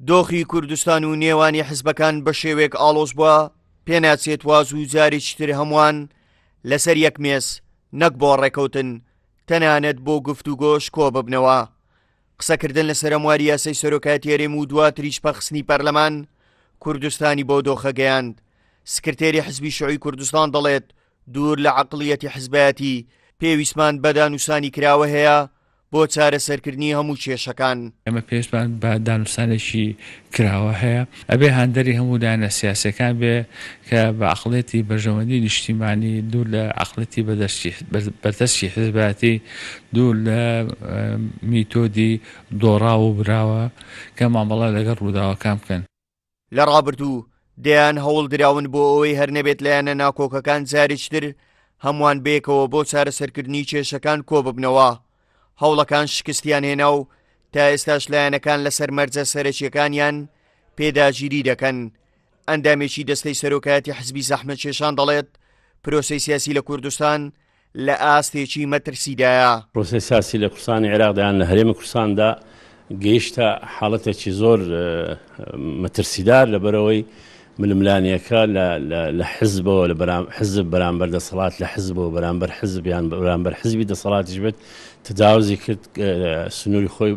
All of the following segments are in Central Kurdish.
دۆخی کوردستان و نێوانی حزبەکان بە شێوەیەک ئاڵۆز بووە، پێناچێت وا زوو جارێکی تر هەمووان لەسەر یەک مێز، نەک بۆ ڕێکەوتن، تەنانەت بۆ گفتوگۆش کۆببنەوە. قسەکردن لەسەر هەمواری یاسای سەرۆکایەتی هەرێم و دواتریش پەخستنی پەرلەمان، کوردستانی بەو دۆخە گەیاند. سکرتێری حزبی شیوعی کوردستان دەڵێت، دوور لە عەقڵیەتی حزبایەتی، پێویستمان بە دانوسانی کراوە هەیە بۆ چارەسەرکردنی هەموو کێشەکان. ئێمە پێویستمان بە دانوستانێکی کراوە هەیە، ئەبێ هاندەری هەموو لایەنە سیاسیەکان بێ کە بە عەقڵیەتی بەرژەوەندی نیشتیمانی، دوور لە عەقڵیەتی بەردەستی حزبایەتی، دوور لە میتۆدی دۆڕاو و براوە کە مامەڵە لەگەڵ ڕووداوەکان بکەن. لە ڕابردوو دەیان هەوڵ دراون بۆ ئەوەی هەر نەبێت لایەنە ناکۆکەکان جارێکی تر هەمووان بەیەکەوە بۆ چارەسەرکردنی کێشەکان کۆببنەوە، هەوڵەکان شکستیان هێنا و تا ئێستاش لایەنەکان لەسەر مەرجە سەرەکییەکانیان پێداگیری دەکەن. ئەندامێکی دەستەی سەرۆکایەتی حزبی زەحمەتکێشان دەڵێت، پرۆسەی سیاسی لە کوردستان لە ئاستێکی مەترسیدایە. پرۆسەی سیاسی لە کوردستانی عێراقدا یان لە هەرێمی کوردستاندا گەیشتە حاڵەتێکی زۆر مەترسیدار لەبەرئەوەی ململانێکە لە حزبەوە لە حزب بەرامبەر دەسەڵات لە حزبەوە بەرامبەر حزب یان بەرامبەر حزبی دەسەڵاتیش بێت تەجاوزی کرد سنووری خۆی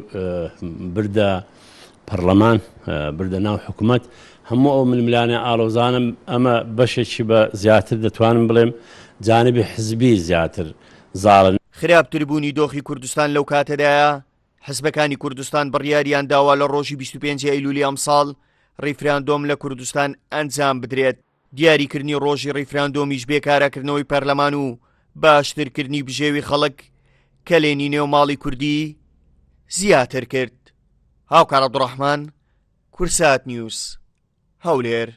بردە پەڕلەمان بردە ناو حکومەت، هەموو ئەو ململانێ ئاڵۆزانە ئەمە بەشێکی بە زیاتر دەتوانم بڵێم جانبی حزبی زیاتر زاڵن. خراپتربوونی دۆخی کوردستان لەو کاتەدایە، حزبەکانی کوردستان بڕیاریان داوە لە ڕۆژی 25 ئەیلولی ئەمساڵ ڕیفراندۆم لە کوردستان ئەنجام بدرێت. دیاریکردنی ڕۆژی ڕیفراندۆمیش بێ کاراکردنەوەی پەرلەمان و باشترکردنی بژێوی خەڵک کەلێنی نێو ماڵی کوردی زیاتر کرد. هاوکار عەبدوڕەحمان، کورسات نیوز، هەولێر.